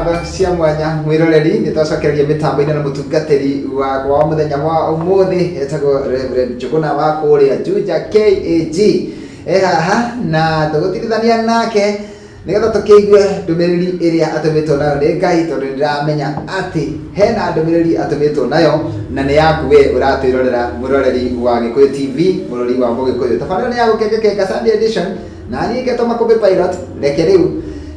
Ngatho cia mwanya mwĩroreri, nĩ twacokereria mĩtambo-inĩ na mũtungatĩri wakwa wa mũthenya wa ũmũthĩ etagwo Reverend Njũgũna wa kũrĩa Juja KAG e haha, na tũgũtigithania nake nĩgetha tũkĩigue ndũmĩrĩri ĩrĩa atũmĩtwo nayo nĩ Ngai, tondũ nĩndĩramenya atĩ hena ndũmĩrĩri atũmĩtwo nayo na nĩ yaku we ũratwĩrorera, mwĩroreri wa Gĩkũyũ TV, mũrori wa Mũgĩkũyũ. Tabarĩra nĩ ya Gũkengakenga Sunday Edition, na niĩ ngetwo Makũmbĩ Pilot. Reke rĩu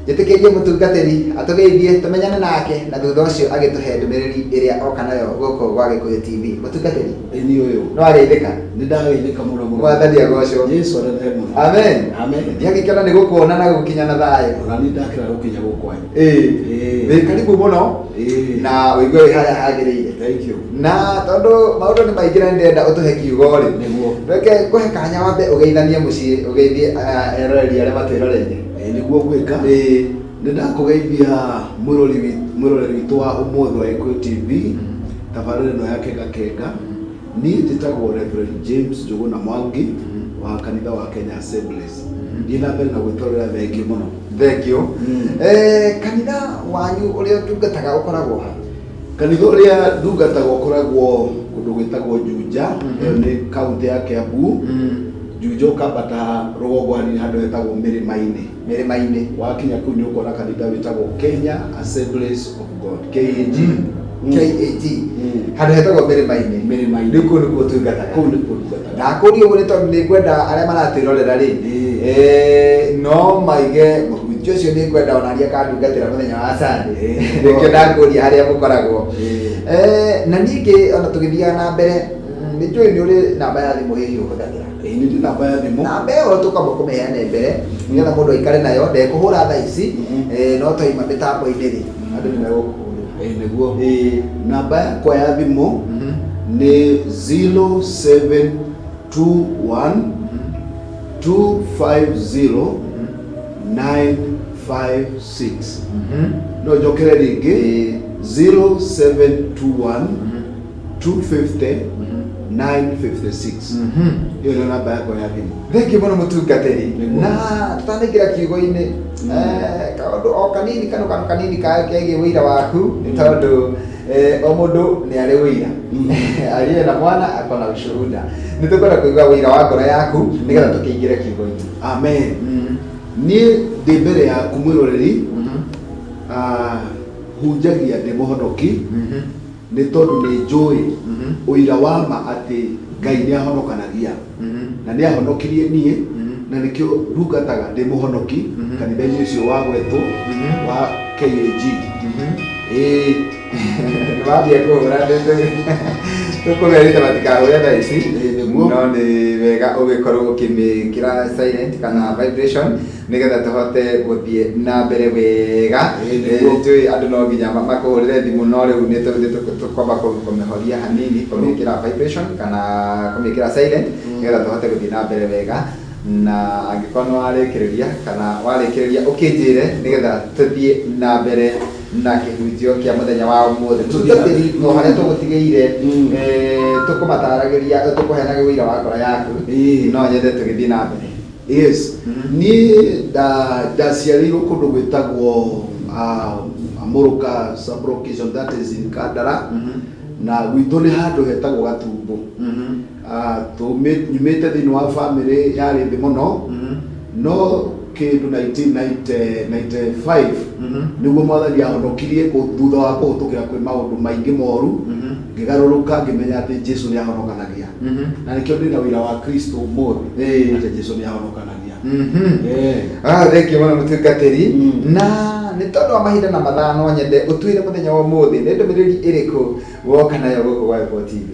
njĩtĩkĩrie mũtungatĩri atũgeithie, tũmenyane nake, na thutha ũcio agĩtũhe ndũmĩrĩri ĩrĩa oka nayo gũkũ gwa Gĩkũyũ TV. Mũtungatĩri, Ĩni ũyũ. Nĩ wageithĩka? Nĩ ndageithĩka mũno mũno. Mwathani agocwo. Jesu arethe mũno. Amen. Amen. Ndiagĩkena nĩ gũkuona na gũkinya na thayũ. Ona niĩ ndakĩra gũkinya gũkũ kwanyu. Ĩĩ. Ĩĩ. Wĩ karibu mũno. Ĩĩ. Na ũigue wĩ harĩa hagĩrĩire. Thank you. Na tondũ maũndũ nĩ maingĩ na nĩndĩrenda ũtũhe kiugo rĩ, Nĩguo. Reke ngũhe kanya wambe ũgeithanie mũciĩ, ũgeithie eroreri arĩa matwĩroreire. Ĩĩ, nĩguo ngwĩka. Ĩĩ. Nĩ ndakũgeithia mwĩroreri witũ wa ũmũthĩ wa Gĩkũyũ TV, tabarĩra ĩno ya Kenga Kenga. Niĩ njĩtagwo Reverend James Njũgũna Mwangi wa kanitha wa Kenya Assemblies. Thiĩ na mbere na gwĩtorera, thengiũ mũno. Thank you. Kanitha wanyu ũrĩa ũtungataga ũkoragwo ha? Kanitha ũrĩa ndungataga ũkoragwo kũndũ gwĩtagwo Juja, ĩyo nĩ kaũntĩ ya Kiambu. Juja ũkambata rũgongo hanini handũ hetagwo Mĩrĩma-inĩ. Mĩrĩma-inĩ. Wakinya kũu nĩ ũkuona kanitha wĩtagwo Kenya Assemblies of God, KAG. KAG. Handũ hetagwo Mĩrĩma-inĩ. Mĩrĩma-inĩ. Rĩu kũu nĩkuo ũtungataga? Kũu nĩkuo ndungataga. Ndakũria ũguo nĩ tondũ nĩ ngwenda arĩa maratwĩrorera rĩ, no maige mũhunjia ũcio nĩ ngwenda ona niĩ akandungatĩra mũthenya wa Sunday. Nĩkĩo ndakũria harĩa mũkoragwo. Na ningĩ ona tũgĩthiaga na mbere, nĩ njũĩ nĩ ũrĩ namba ya thimũ hihi ũhũthagĩra? Ĩĩ, nĩ ndĩ namba ya thimũ. Namba ĩyo tũkamba kũmĩheana mbere nĩgetha mũndũ aikare nayo, ndekũhũra thaa ici, no twaima mĩtambo-inĩ rĩ, andũ nĩ megũkũhũrĩra. Ĩĩ, nĩguo. Namba yakwa ya thimũ nĩ 0721 250 956. No njokere rĩngĩ, 0721 250 956. Ĩyo nĩyo namba yakwa ya thimũ. Thengiũ mũno, mũtungatĩri. Nĩguo. Na tũtanaingĩra kiugo-inĩ, kaũndũ o kanini, kano kanini kegiĩ ũira waku, nĩ tondũ o mũndũ nĩ arĩ ũira, aliye na mwana ako na ushuhuda. Nĩ tũkwenda kũigua ũira wa ngoro yaku nĩgetha tũkĩingĩre kiugo-inĩ. Amen. Niĩ ndĩ mbere yaku mwĩroreri, hunjagia ndĩ mũhonoki, nĩ tondũ nĩ njũĩ ũira wa ma atĩ Ngai nĩ ahonokanagia na nĩ ahonokirie niĩ, na nĩkĩo ndungataga ndĩ mũhonoki kanitha-inĩ ũcio wa gwetwo wa KAG. Ĩĩ. Nĩ wambia kũhũra, tũkũmerĩte matikahũre thaa ici. Ĩĩ, nĩguo. No nĩ wega ũgĩkorwo ũkĩmĩkĩra silent kana vibration nĩgetha tũhote gũthiĩ na mbere wega. Ĩĩ, nĩguo. Njũĩ andũ no nginya makũhũrĩre thimũ, no rĩu nĩ tũkwamba kũmĩhoria hanini, kũmĩkĩra vibration kana kũmĩkĩra silent nĩgetha tũhote gũthiĩ na mbere wega, na angĩkorwo nĩ warĩkĩrĩria kana warĩkĩrĩria ũkĩnjĩre nĩgetha tũthiĩ na mbere na kĩhunjio kĩa mũthenya wa ũmũthĩ. Mũtungatĩri, o harĩa tũgũtigĩire, tũkũmataragĩria, tũkũheanaga ũira wa ngoro yaku, no nyende tũgĩthiĩ na mbere. Yes, niĩ ndaciarĩirwo kũndũ gwĩtagwo Amũrũka sub-location, that is in Kandara, na gwitũ nĩ handũ hetagwo Gatumbo. Nyumĩte thĩinĩ wa famĩlĩ yarĩ thĩ mũno, no kĩndũ 1995 nĩguo Mwathani ahonokirie thutha wa kũhĩtũkĩra kwĩ maũndũ maingĩ moru, ngĩgarũrũka ngĩmenya atĩ Jesu nĩ ahonokanagia, na nĩkĩo ndĩna wĩra wa Kristo ũmũthĩ, atĩ Jesu nĩ ahonokanagia. Ah, thank you mũno, mũtungatĩri. Na nĩ tondũ wa mahinda na mathaa, no nyende ũtwĩre mũthenya wa ũmũthĩ nĩ ndũmĩrĩri ĩrĩkũ woka nayo gũkũ gwa Gĩkũyũ TV?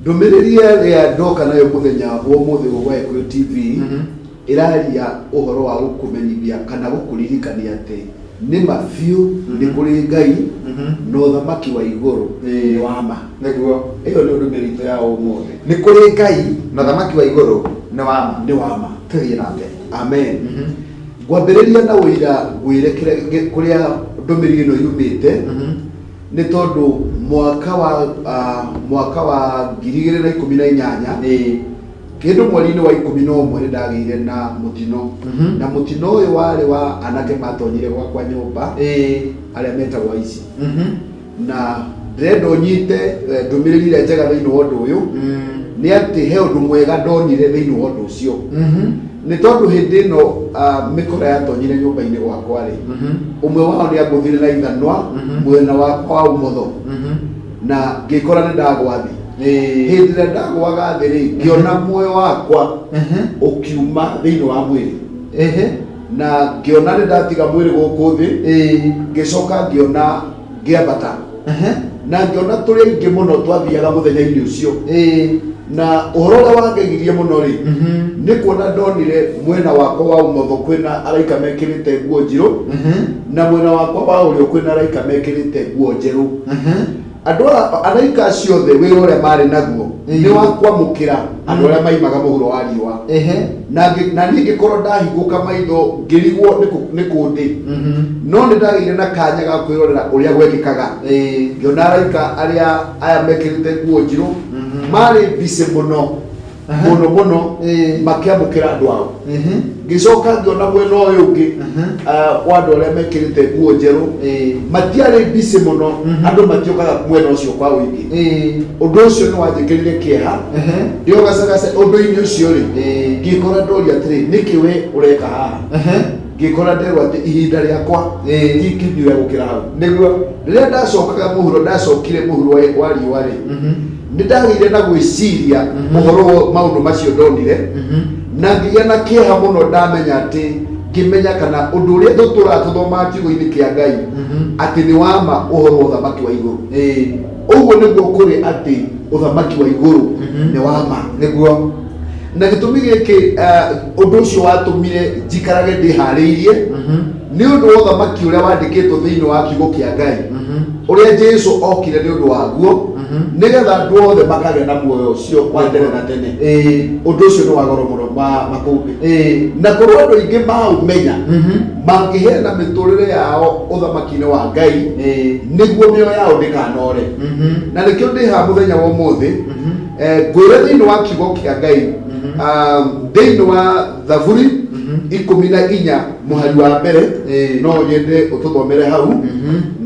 Ndũmĩrĩri ĩrĩa ndoka nayo mũthenya wa ũmũthĩ gwa Gĩkũyũ TV ĩraria ũhoro wa gũkũmenyithia kana gũkũririkania atĩ nĩ ma biũ nĩ kũrĩ Ngai na ũthamaki wa igũrũ nĩ wa ma. Ĩyo nĩyo ndũmĩrĩri itũ ya ũmũthĩ. Nĩ kũrĩ Ngai na ũthamaki wa igũrũ nĩ wa ma. Nĩ wa ma. Tũthiĩ na mbere. Amen. Ngwambĩrĩria na ũira ngwĩre kũrĩa ndũmĩrĩri ĩno yumĩte, nĩ tondũ mwaka wa 2018, Kĩndũ mweri-inĩ wa 11 nĩ ndagĩire na mũtino. Na mũtino ũyũ warĩ wa anake matonyire gwakwa nyũmba, arĩa metagwo aici. Na ndĩrenda ũnyite ndũmĩrĩri ĩrĩa njega thĩinĩ wa ũndũ ũyũ, nĩ atĩ he ũndũ mwega ndonire thĩinĩ wa ũndũ ũcio. Nĩ tondũ hĩndĩ ĩno mĩkora yatonyire nyũmba-inĩ gwakwa rĩ, ũmwe wao nĩ angũthire na ithanwa mwena wakwa wa ũmotho, na ngĩkora nĩ ndagwa thĩ. Hĩndĩ ĩrĩa ndagwaga thĩ rĩ, ngĩona muoyo wakwa ũkiuma thĩinĩ wa mwĩrĩ, na ngĩona nĩ ndatiga mwĩrĩ gũkũ thĩ. Ngĩcoka ngĩona ngĩambata, na ngĩona tũrĩ aingĩ mũno twathiaga mũthenya-inĩ ũcio. Na ũhoro ũrĩa wangegirie mũno rĩ, nĩ kuona ndonire mwena wakwa wa ũmotho kwĩna araika mekĩrĩte nguo njirũ, na mwena wakwa wa ũrĩo kwĩna araika mekĩrĩte nguo njerũ. Andũ aya araika acio othe, wĩra ũrĩa marĩ naguo nĩ wa kwamũkĩra andũ arĩa maimaga mũhuro wa riũa. Na niĩ ngĩkorwo ndahingũka maitho, ngĩrigwo nĩ kũ ndĩ, no nĩ ndagĩire na kanya ga kwĩrorera ũrĩa gwekĩkaga. Ngĩona araika arĩa aya mekĩrĩte nguo njirũ marĩ busy mũno mũno mũno makĩamũkĩra andũ ao. Ngĩcoka ngĩona mwena ũyũ ũngĩ, wa andũ arĩa mekĩrĩte nguo njerũ, matiarĩ busy mũno, andũ matiokaga mwena ũcio kwa ũingĩ. Ũndũ ũcio nĩ wanjĩkĩrire kĩeha. Ndĩ o gacagaca ũndũ-inĩ ũcio rĩ, ngĩkora ndoria atĩrĩ, nĩkĩ we ũreka haha? Ngĩkora nderwo atĩ ihinda rĩakwa ti ikinyu rĩa gũkĩra hau. Rĩrĩa ndacokaga mũhuro, ndacokire mũhuro wa riũa rĩ, nĩ ndagĩire na gwĩciria ũhoro wa maũndũ macio ndonire, na ngĩgĩa na kĩeha mũno ndamenya atĩ ngĩmenya kana ũndũ ũrĩa tũtũraga tũthomaga kiugo-inĩ kĩa Ngai atĩ nĩ wa ma, ũhoro wa ũthamaki wa igũrũ. Ũguo nĩguo kũrĩ, atĩ ũthamaki wa igũrũ nĩ wa ma. Na gĩtũmi gĩkĩ, ũndũ ũcio watũmire njikarage ndĩharĩirie nĩ ũndũ wa ũthamaki ũrĩa wandĩkĩtwo thĩinĩ wa kiugo kĩa Ngai, ũrĩa Jesu okire nĩ ũndũ waguo, nĩgetha andũ othe makagĩa na muoyo ũcio wa tene na tene. Ũndũ ũcio nĩ wa goro mũno ma makũmbĩ, na korwo andũ aingĩ maũmenya, mangĩheana mĩtũrĩre yao ũthamaki-inĩ wa Ngai nĩguo mĩoyo yao ndĩkanore. Na nĩkĩo ndĩ haha mũthenya wa ũmũthĩ, ngwĩre thĩinĩ wa kiugo kĩa Ngai, thĩinĩ wa Thaburi 14 mũhari wa mbere. No nyende ũtũthomere hau,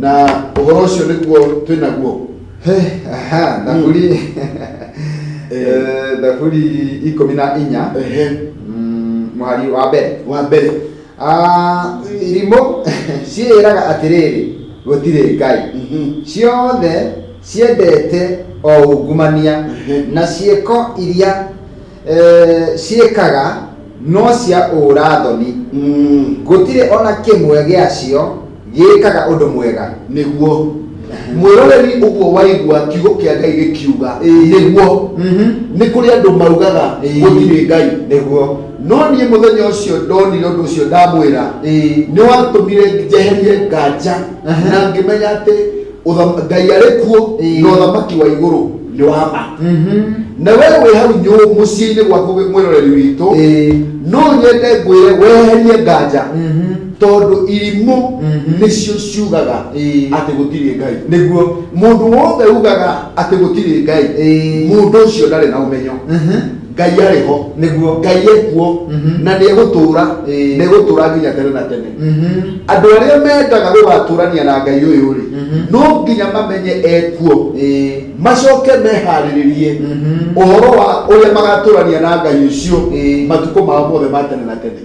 na ũhoro ũcio nĩguo twĩ naguo. Aha, Thaburi 14, mũhari wa mbere. Wa mbere. Irimũ ciĩraga atĩrĩrĩ, gũtirĩ Ngai. Ciothe ciendete o ungumania, na ciĩko iria ciĩkaga no cia ũũra-thoni. Gũtirĩ ona kĩmwe gĩacio gĩĩkaga ũndũ mwega. Nĩguo mwĩroreri, ũguo waigua kiugo kĩa Ngai gĩkiuga, nĩguo nĩ kũrĩ andũ maugaga gũtirĩ Ngai. No niĩ mũthenya ũcio ndonire ũndũ ũcio ndamwĩra, nĩ watũmire njeherie nganja na ngĩmenya atĩ Ngai arĩ kuo, na ũthamaki wa igũrũ nĩ wa ma. Na we wĩ hau mũciĩ-inĩ gwaku, mwĩroreri witũ, no nyende ngwĩre weherie nganja, tondũ irimũ nĩcio ciugaga atĩ gũtirĩ Ngai. Mũndũ wothe ugaga atĩ gũtirĩ Ngai, mũndũ ũcio ndarĩ na ũmenyo. Ngai arĩ ho. Ngai ekuo, na nĩ egũtũra, nĩ egũtũra nginya tene na tene. Andũ arĩa mendaga gũgatũrania na Ngai ũyũ rĩ, no nginya mamenye ekuo, macoke meharĩrĩrie ũhoro wa ũrĩa magatũrania na Ngai ũcio matukũ mao mothe ma tene na tene.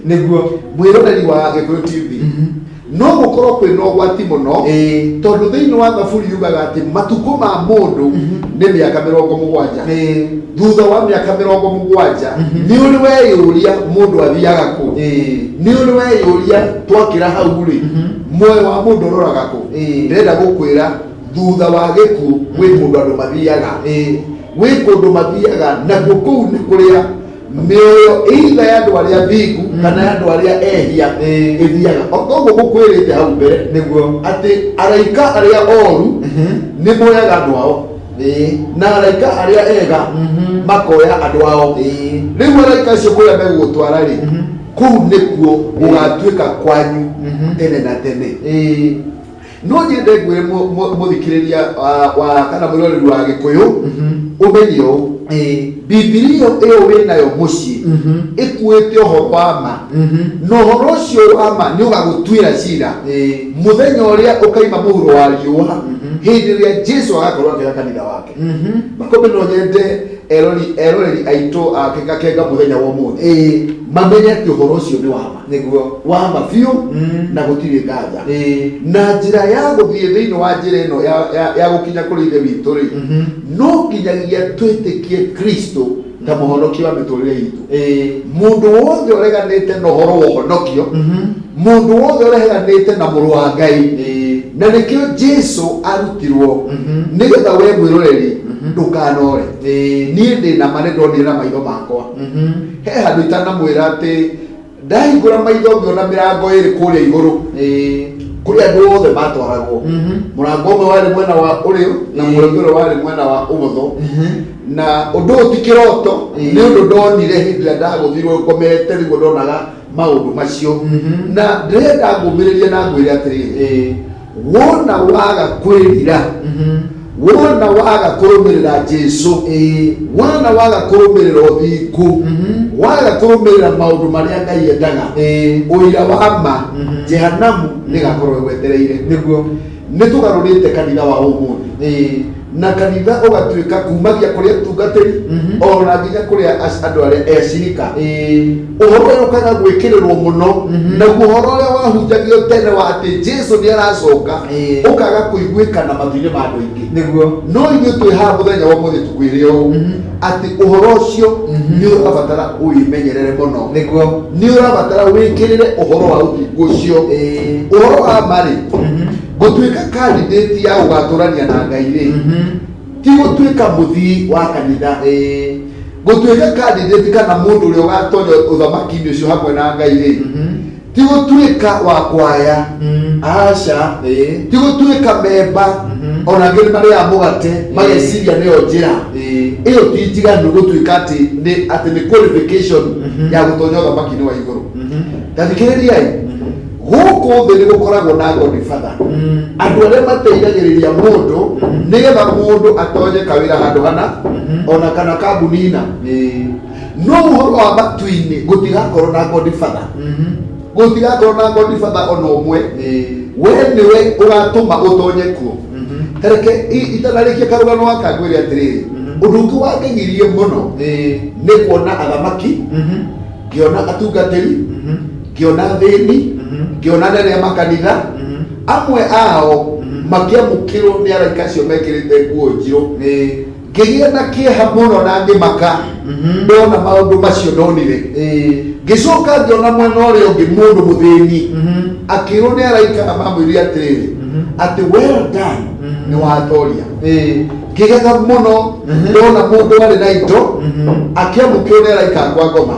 Mwĩroreri wa Gĩkũyũ TV, no gũkorwo kwĩna ũgwati mũno, tondũ thĩinĩ wa Thaburi yugaga atĩ matukũ ma mũndũ nĩ mĩaka 70. Thutha wa mĩaka 70, nĩ ũrĩ weyũria mũndũ athiaga kũ? Nĩ ũrĩ weyũria twakĩra hau rĩ, muoyo wa mũndũ ũroraga kũ? Ndĩrenda gũkwĩra, thutha wa gĩkuũ gwĩ kũndũ andũ mathiaga, gwĩ kũndũ mathiaga, nakuo kũu nĩ kũrĩa mĩoyo either ya andũ arĩa thingu kana ya andũ arĩa ehia ĩthiaga. O toguo gũkwĩrĩte hau mbere atĩ araika arĩa oru nĩ moyaga andũ ao, na araika arĩa ega makoya andũ ao. Rĩu araika acio kũrĩa megũgũtwara rĩ, kũu nĩkuo gũgatuĩka kwanyu tene na tene. No nyende ngwĩre mũthikĩrĩria wa kana mwĩroreri wa Gĩkũyũ, ũmenye ũũ. Bibilia ĩyo wĩnayo mũciĩ ĩkuĩte ũhoro wa ma, na ũhoro ũcio wa ma nĩ ũgagũtuĩra cira mũthenya ũrĩa ũkaima mũhuro wa riũa, hĩndĩ ĩrĩa Jesu agakorwo akĩoya kanitha wake. Makombe no nyende eroreri aitũ a Kenga Kenga mũthenya wa ũmũthĩ mamenye atĩ ũhoro ũcio nĩ wa ma, Nĩguo. Wa ma biũ, na gũtirĩ nganja. Na njĩra ya gũthiĩ thĩinĩ wa njĩra ĩno ya gũkinya kũrĩ Ithe witũ rĩ, no nginyagia twĩtĩkie Kristo ta mũhonokia wa mĩtũrĩre itũ. Mũndũ wothe ũreganĩte na ũhoro wa ũhonokio, mũndũ wothe ũreganĩte na mũrũ wa Ngai, na nĩkĩo Jesu arutirwo nĩgetha we mwĩroreri ndũkanore. Niĩ ndĩ na ma, nĩ ndonire na maitho makwa. He handũ itanamwĩra atĩ ndahingũra maitho ngĩona mĩrango ĩrĩ kũrĩa igũrũ, kũrĩa andũ othe matwaragwo. Mũrango ũmwe warĩ mwena wa ũrĩo na mũrango ũrĩa warĩ mwena wa ũmotho. Na ũndũ ũyũ ti kĩroto, nĩ ũndũ ndonire hĩndĩ ĩrĩa ndagũthirwo ngomete, nĩguo ndonaga maũndũ macio. Na ndĩrenda ngũmĩrĩrie na ngwĩre atĩrĩrĩ, wona waga kwĩrira, wona waga kũrũmĩrĩra Jesu, wona waga kũrũmĩrĩra ũthingu, waga kũrũmĩrĩra maũndũ marĩa Ngai endaga, ũira wa ma, jehanamu nĩgakorwo ĩgwetereire. Nĩguo. Nĩ tũgarũrĩte kanitha wa ũmũthĩ, na kanitha ũgatuĩka kumagia kũrĩ atungatĩri ona nginya kũrĩ andũ arĩa ecirika. Ũhoro ũyũ ũkaga gwĩkĩrĩrwo mũno, naguo ũhoro ũrĩa wahunjagio tene wa atĩ Jesu nĩ aracoka ũkaga kũiguĩka na matũ-inĩ ma andũ aingĩ. Nĩguo. No ithuĩ twĩ haha mũthenya wa ũmũthĩ tũkwĩre ũũ, atĩ ũhoro ũcio nĩ ũrabatara wĩmenyerere mũno. Nĩguo. Nĩ ũrabatara wĩkĩrĩre ũhoro wa ũthingu ũcio, ũhoro wa marĩ gũtuĩka candidate ya gũgatũrania na Ngai rĩ, ti gũtuĩka mũthii wa kanitha. Gũtuĩka candidate kana mũndũ ũrĩa ũgatonya ũthamaki-inĩ ũcio hamwe na Ngai rĩ, ti gũtuĩka wa kwaya, aca. Ti gũtuĩka memba, ona angĩ nĩ marĩaga mũgate mageciria nĩyo njĩra. Ĩyo ti njiganu gũtuĩka atĩ nĩ qualification ya gũtonya ũthamaki-inĩ wa igũrũ. Tathikĩrĩriai, gũkũ thĩ nĩ gũkoragwo na godfather, andũ arĩa mateithagĩrĩria mũndũ nĩgetha mũndũ atonye kawĩra handũ hana ona kana kambuni-na. No ũhoro wa matu-inĩ gũtigakorwo na godfather, gũtigakorwo na godfather ona ũmwe. We nĩwe ũgatũma ũtonye kuo. Tareke itanarĩkia karũgano gaka ngwĩre atĩrĩrĩ, ũndũ ũngĩ wangegirie mũno nĩ kuona athamaki, ngĩona atungatĩri, ngĩona thĩni, ngĩona anene a makanitha, amwe ao makĩamũkĩrwo nĩ araika acio mekĩrĩte nguo njirũ. Ngĩgĩa na kĩeha mũno na ngĩmaka ndona maũndũ macio ndonire. Ngĩcoka ngĩona mwena ũrĩa ũngĩ mũndũ mũthĩni akĩrwo nĩ araika mamwĩrire atĩrĩrĩ, atĩ well done, nĩ watoria. Ngĩgega mũno ndona mũndũ warĩ na indo akĩamũkĩrwo nĩ araika a kwa ngoma.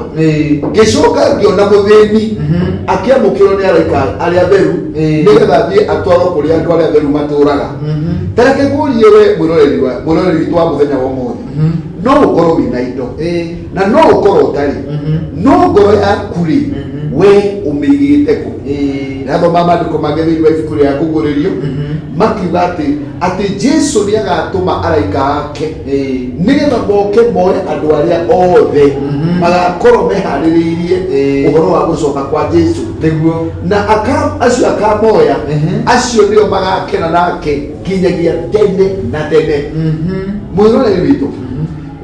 Ngĩcoka ngĩona mũthĩni akĩamũkĩrwo nĩ araika arĩa atheru, nĩgetha athiĩ atwarwo kũrĩa andũ arĩa atheru matũraga. Tareke ngũrie we mwĩroreri witũ wa mũthenya wa ũmũthĩ, no ũkorwo wĩna indo na no ũkorwo ũtarĩ, no ngoro yaku rĩ, we ũmĩigĩte kũ? Ndathoma maandĩko mangĩ thĩinĩ wa ibuku rĩa Kũguũrĩrio, makiuga atĩ Jesu nĩ agatũma araika ake nĩgetha moke moe andũ arĩa othe magakorwo meharĩrĩirie ũhoro wa gũcoka kwa Jesu. Nĩguo. Na acio akamoya, acio nĩo magakena nake nginyagia tene na tene. Mwĩroreri witũ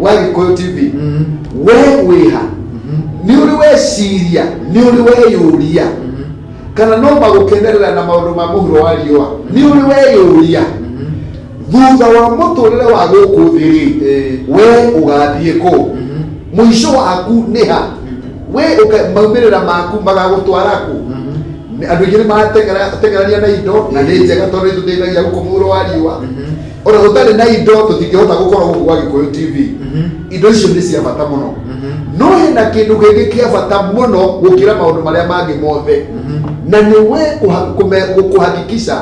wa Gĩkũyũ TV, we wĩha nĩ ũrĩ weciria, nĩ ũrĩ weyũria kana no magũkenerera na maũndũ ma mũhuro wa riũa? Nĩ ũrĩ weyũria thutha wa mũtũrĩre wa gũkũ thĩ rĩ, we ũgathiĩ kũ? Mũico waku nĩ ha? We maumĩrĩra maku magagũtwara kũ? Andũ aingĩ nĩ marateng'erania na indo, na nĩ njega tondũ nĩ tũteithagia gũkũ mũhuro wa riũa. Ona tũtarĩ na indo tũtingĩhota gũkorwo gũkũ gwa Gĩkũyũ TV. Indo icio nĩ cia bata mũno, no hena kĩndũ kĩngĩ kĩa bata mũno gũkĩra maũndũ marĩa mangĩ mothe, na nĩ we kũhakikisha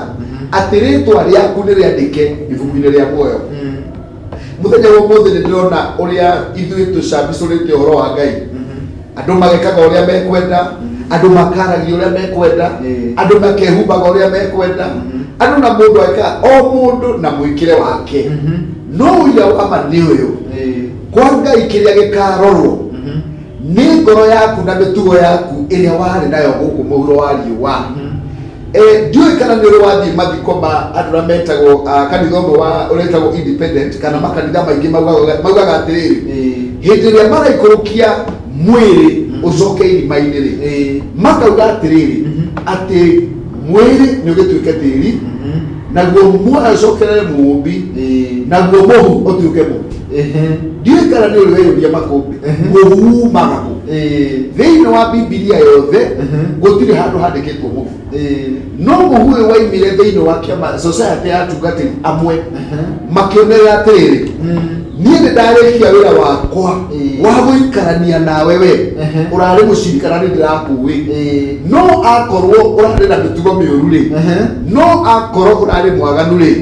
atĩ rĩtwa rĩaku nĩ rĩandĩke ibuku-inĩ rĩa muoyo. Mũthenya wa ũmũthĩ nĩ ndĩrona ũrĩa ithuĩ tũcambicũrĩte ũhoro wa Ngai. Andũ magekaga ũrĩa mekwenda, andũ makaragia ũrĩa mekwenda, andũ makehumbaga ũrĩa mekwenda, andũ na mũndũ aka o mũndũ na mwĩkĩre wake. No ũira wa ma nĩ ũyũ. Kwa Ngai kĩrĩa gĩkarorwo nĩ ngoro yaku na mĩtugo yaku ĩrĩa warĩ nayo gũkũ mũhuro wa riũa. Ndiũĩ kana nĩ ũrĩ wathiĩ mathiko ma andũ arĩa metagwo kanitha ũmwe wa ũretagwo independent kana makanitha maingĩ maugaga atĩrĩrĩ, hĩndĩ ĩrĩa maraikũrũkia mwĩrĩ ũcoke irima-inĩ rĩ, makauga atĩrĩrĩ, atĩ mwĩrĩ nĩ ũgĩtuĩke tĩri, naguo muoyo ũcokerere mũũmbi, naguo mũhu ũtuĩke mũhu. Ndiũĩ kana nĩ ũrĩ weyũria makũmbĩ, mũhu umaga kũ? Thĩinĩ wa Bibilia yothe gũtirĩ handũ handĩkĩtwo mũhu, no mũhu ũyũ waimire thĩinĩ wa kĩama society ya atungatĩri amwe makĩonerera atĩrĩrĩ, niĩ nĩ ndarĩkia wĩra wakwa wa gũikarania nawe, we ũrarĩ mũciri kana nĩ ndĩrakũĩ, no akorwo ũrarĩ na mĩtugo mĩũru rĩ, no akorwo ũrarĩ mwaganu rĩ,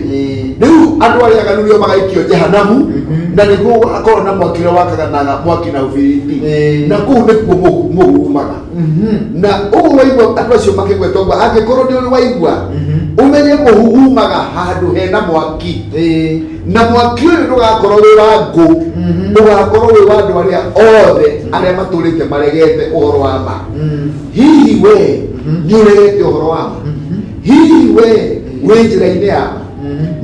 rĩu andũ arĩa aganu nĩo magaikio jehanamu, na nĩguo gũgakorwo na mwaki ũrĩa wakaganaga mwaki na ũbiriti, na kũu nĩkuo mũhu umaga. Na ũguo waigua andũ acio makĩgweta ũguo, angĩkorwo nĩ ũrĩ waigua, ũmenye mũhu umaga handũ hena mwaki, na mwaki ũyũ ndũgakorwo wĩ wa ngũ, ũgakorwo wĩ wa andũ arĩa othe arĩa matũrĩte maregete ũhoro wa ma. Hihi we nĩ ũregete ũhoro wa ma? Hihi we wĩ njĩra-inĩ ya ma?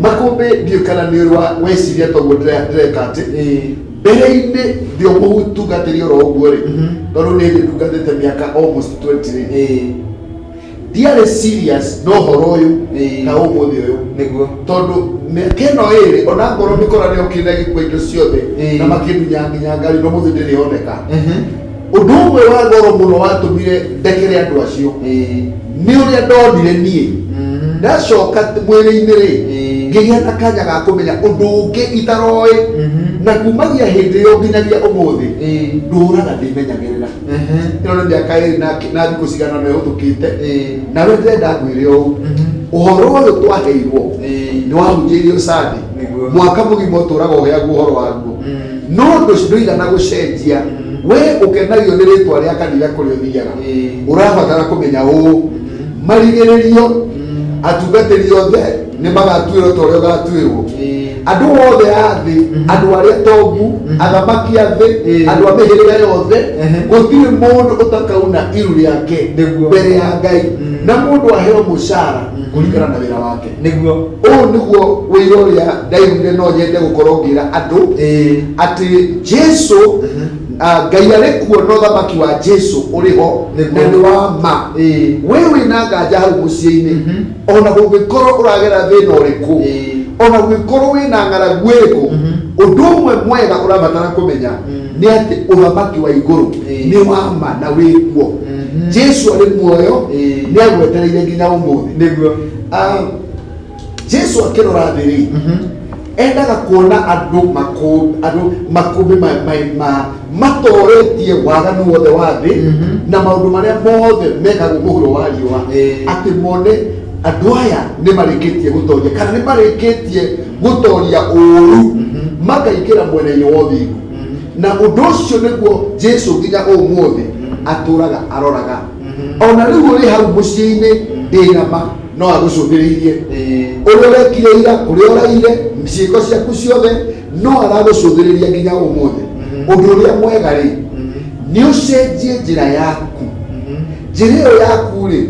Makũmbĩ, ndiũĩ kana nĩ ũrĩ weciria toguo ndĩreka atĩ mbere-inĩ ndio mũtungatĩri oro ũguo rĩ, tondũ nĩ ndungatĩte mĩaka almost 20 rĩ, ndiarĩ serious na ũhoro ũyũ ta ũmũthĩ ũyũ, tondũ mĩaka ĩno ĩrĩ ona ngorwo mĩkora nĩ yokire na ĩgĩkua indo ciothe na makĩndunya nginya ngari, no mũthĩ ndĩrĩ yoneka. Ũndũ ũmwe wa goro mũno watũmire ndekere andũ acio nĩ ũrĩa ndonire niĩ ndacoka mwĩrĩ-inĩ rĩ, ngĩgĩa na kanya ga kũmenya ũndũ ũngĩ itaroĩ, na kumagia hĩndĩ ĩyo nginyagia ũmũthĩ ndũraga ndĩmenyagĩrĩra. Ĩno nĩ mĩaka 2 na thikũ cigana ũna ĩhĩtũkĩte. Nawe ndĩrenda ngwĩre ũũ, ũhoro ũyũ twaheirwo nĩ wahunjĩirio Sunday, mwaka mũgima ũtũraga ũheagwo ũhoro waguo, no ndũigana gũcenjia. We ũkenagio nĩ rĩtwa rĩa kanitha kũrĩa ũthiaga, ũrabatara kũmenya ũũ, marigĩrĩrio atungatĩri othe nĩ magatuĩrwo ta ũrĩa ũgatuĩrwo. Andũ othe a thĩ, andũ arĩa tongu, athamaki a thĩ, andũ a mĩhĩrĩga yothe, gũtirĩ mũndũ ũtakauna iru rĩake mbere ya Ngai, na mũndũ aheo mũcara kũringana na wĩra wake. Ũũ nĩguo ũira ũrĩa ndaiguire, no nyende gũkorwo ngĩra andũ atĩ Jesu, Ngai arĩ kuo, na ũthamaki wa Jesu ũrĩ ho na nĩ wa ma. We wĩna nganja hau mũciĩ-inĩ, ona gũngĩkorwo ũragera thĩna ũrĩkũ, ona gũngĩkorwo wĩna ng'aragu ĩrĩkũ, ũndũ ũmwe mwega ũrabatara kũmenya nĩ atĩ ũthamaki wa igũrũ nĩ wa ma na wĩ kuo. Jesu arĩ muoyo, nĩ agwetereire nginya ũmũthĩ. Jesu akĩrora thĩ rĩ, endaga kuona andũ andũ makũmbĩ matoretie waganu wothe wa thĩ na maũndũ marĩa mothe mekagwo mũhuro wa riũa, atĩ mone andũ aya nĩ marĩkĩtie gũtoria kana nĩ marĩkĩtie gũtoria ũũru, makaingĩra mwena-inĩ wa ũthingu. Na ũndũ ũcio nĩguo Jesu nginya ũmũthĩ atũraga aroraga. Ona rĩu ũrĩ hau mũciĩ-inĩ, ndĩna ma no agũcũthĩrĩirie ũrĩa ũrekire ira, kũrĩa ũraire, ciĩko ciaku ciothe no aragũcũthĩrĩria nginya ũmũthĩ. Ũndũ ũrĩa mwega rĩ, nĩ ũcenjie njĩra yaku. Njĩra ĩyo yaku rĩ,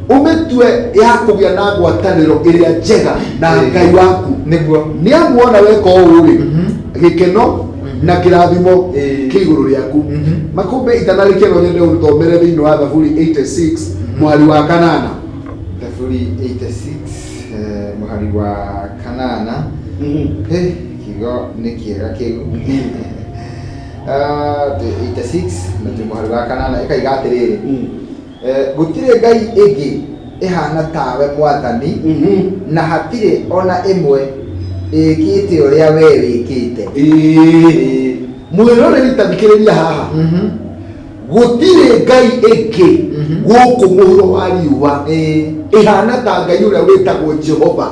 ũmĩtue ya kũgĩa na ngwatanĩro ĩrĩa njega na Ngai waku, nĩ amu wona weka ũũ rĩ, gĩkeno na kĩrathimo kĩ igũrũ rĩaku. Makũmbĩ, itanarĩkia, no nyende ũthomere thĩinĩ wa Thaburi 86 mũhari wa 8. Thaburi 86 mũhari wa 8. Hĩ, kiugo nĩ kĩega kĩu. 86 na twĩ mũhari wa 8, ĩkaiga atĩrĩrĩ, "Gũtirĩ ngai ĩngĩ ĩhana tawe, Mwathani, na hatirĩ ona ĩmwe ĩkĩte ũrĩa we wĩkĩte." Mwĩroreri, ta thikĩrĩria haha. Gũtirĩ ngai ĩngĩ gũkũ mũhuro wa riũa ĩhana ta Ngai ũrĩa wĩtagwo Jehova,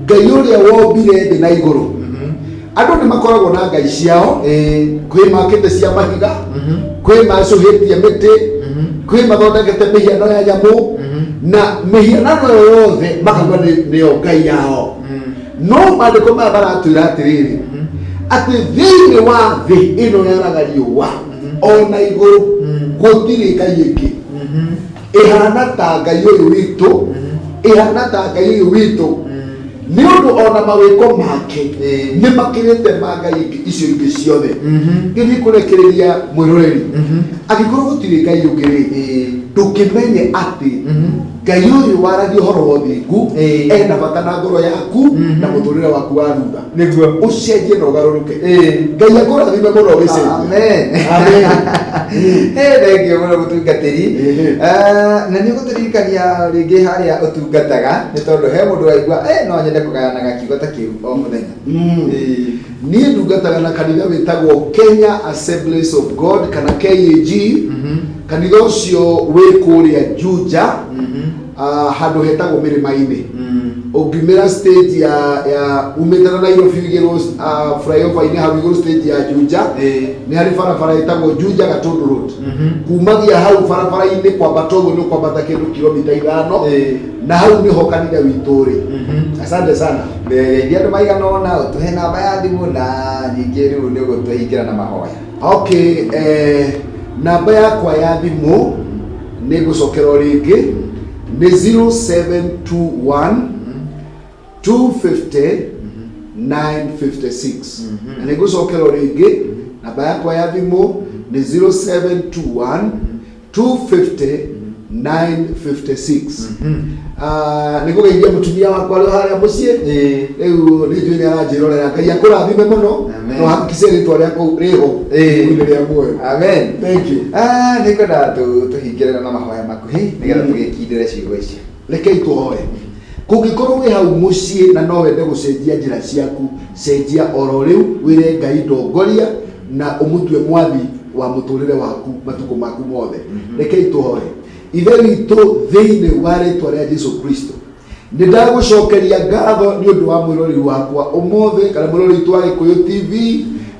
Ngai ũrĩa wombire thĩ na igũrũ. Andũ nĩ makoragwo na ngai ciao, kwĩ makĩte cia mahiga, kwĩ macũhĩtie mĩtĩ, kwĩ mathondekete mĩhiano ya nyamũ, na mĩhianano ĩyo yothe makauga nĩyo ngai yao. No maandĩko maya maratwĩra atĩrĩrĩ, Atĩ thĩinĩ wa thĩ ĩno yaraga riũa ona igũrũ gũtirĩ ngai ĩngĩ ĩhana ta Ngai ũyũ witũ, ĩhana ta Ngai ũyũ witũ, nĩ ũndũ ona mawĩko make nĩ makĩrĩte ma ngai ingĩ icio ingĩ ciothe. Ngĩthiĩ kũrekereria mwĩroreri, angĩkorwo gũtirĩ ngai ũngĩ rĩ, ndũkĩmenye atĩ Ngai ũyũ waragia ũhoro wa ũthingu ena bata na ngoro yaku na mũtũrĩre waku wa thutha. Nĩguo. Ũcenjie na ũgarũrũke. Ngai akũrathime mũno ũgĩcenjia. Amen. Amen. Thengiũ mũno mũtungatĩri. Na nĩ ũgũtũririkania rĩngĩ harĩa ũtungataga, nĩ tondũ he mũndũ waigua no nyende kũgayanaga kiugo ta kĩu o mũthenya. Niĩ ndungataga na kanitha wĩtagwo Kenya Assemblies of God kana KAG. Kanitha ũcio wĩ kũrĩa Juja, handũ hetagwo Mĩrĩma-inĩ. Ũngiumĩra stage ya umĩte na Nairobi igĩrwo flyover-inĩ hau igũrũ stage ya Juja, nĩ harĩ barabara ĩtagwo Juja Gatundu Road. Kumagia hau barabara-inĩ kwambata ũguo nĩ ũkwambata kĩndũ kilomita 5, na hau nĩho kanitha witũ ũrĩ. Asante sana. Geithia andũ maigana ũna, ũtũhe namba ya thimũ, na ningĩ rĩu nĩ ũgũtũhingĩra na mahoya. Okay, namba yakwa ya thimũ nĩ ngũcokera o rĩngĩ, nĩ 0721 250 956. Na nĩ ngũcokera o rĩngĩ, namba yakwa ya thimũ nĩ 0721 250 956. Nĩ ngũgeithia mũtumia wakwa arĩ o harĩa mũciĩ rĩu, nĩ njũĩ nĩ aranjĩrorera. Ngai akũrathime mũno. Amen. No hakikice rĩtwa rĩaku rĩho ibuku-inĩ rĩa muoyo. Amen. Thank you. Nĩ ngwenda tũhingĩre na mahoya makuhĩ nĩgetha tũgĩkindĩre ciugo icio. Rekei tũhoe. Kũngĩkorwo wĩ hau mũciĩ na no wende gũcenjia njĩra ciaku, cenjia oro rĩu, wĩre Ngai ndongoria na ũmũtue mwathi wa mũtũrĩre waku matukũ maku mothe. Rekei tũhoe. Ithe witũ, thĩinĩ wa rĩtwa rĩa Jesu Kristo, nĩ ndagũcokeria ngatho nĩ ũndũ wa mwĩroreri wakwa ũmũthĩ kana mwĩroreri witũ wa Gĩkũyũ TV,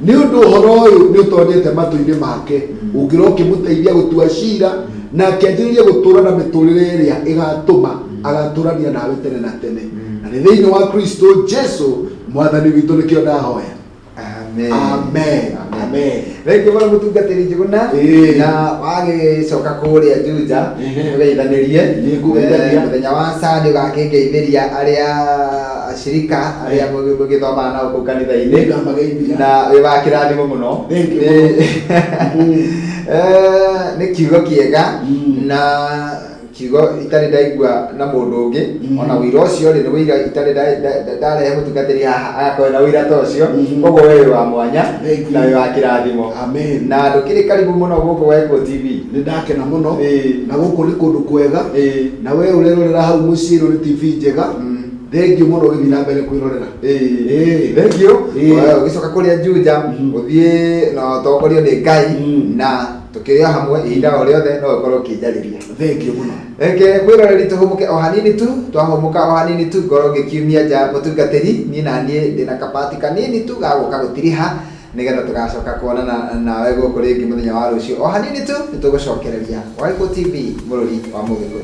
nĩ ũndũ ũhoro ũyũ nĩ ũtonyete matũ-inĩ make, ũngĩra ũkĩmũteithia gũtua cira na akĩanjĩrĩria gũtũra na mĩtũrĩre ĩrĩa ĩgatũma agatũrania nawe tene na tene, na nĩ thĩinĩ wa Kristo Jesu mwathani witũ nĩkĩo ndahoya. Amen. Amen. Amen. Thengiũ mũno mũtungatĩri Njũgũna. Na wagĩcoka kũrĩa Juja, ũgeithanĩrie. Nĩngũgeithania. Mũthenya wa Sunday ũgakĩngeithĩria arĩa ashirika arĩa mũgĩthomaga nao kũu kanitha-inĩ. Nĩngamageithia. Na wĩ wa kĩrathimo mũno. Thank you. Nĩ kiugo kĩega na kiugo itarĩ ndaigua na mũndũ ũngĩ. Ona ũira ũcio rĩ, nĩ ũira itarĩ ndarehe mũtungatĩri haha agakorwo na ũira ta ũcio. Koguo we wĩ wa mwanya Thank you. na wĩ wa kĩrathimo. Amen. Na ndũkĩrĩ karibu mũno gũkũ gwa Gĩkũyũ TV. Nĩ ndakena mũno. Na gũkũ nĩ kũndũ kwega, na we ũrerorera hau mũciĩ, ĩno nĩ TV njega. Thengiũ mũno ũgĩthiĩ na mbere kwĩrorera. Thengiũ. Ũgĩcoka kũrĩa Juja, ũthiĩ na ũtongorio nĩ Ngai, na tũkĩrĩ o hamwe ihinda o rĩothe no ũkorwo ũkĩnjarĩria. Thengiũ mũno. Reke mwĩroreri tũhũmũke o hanini tu, twahũmũka o hanini tu ngorwo ngĩkiumia nja mũtungatĩri, niĩ na niĩ ndĩna kabati kanini tu ga gũka gũtiriha nĩgetha tũgacoka kuonana nawe gũkũ rĩngĩ mũthenya wa rũciũ. O hanini tu nĩtũgũcokereria. Wa Gĩkũyũ TV, mũrũri wa Mũgĩkũyũ.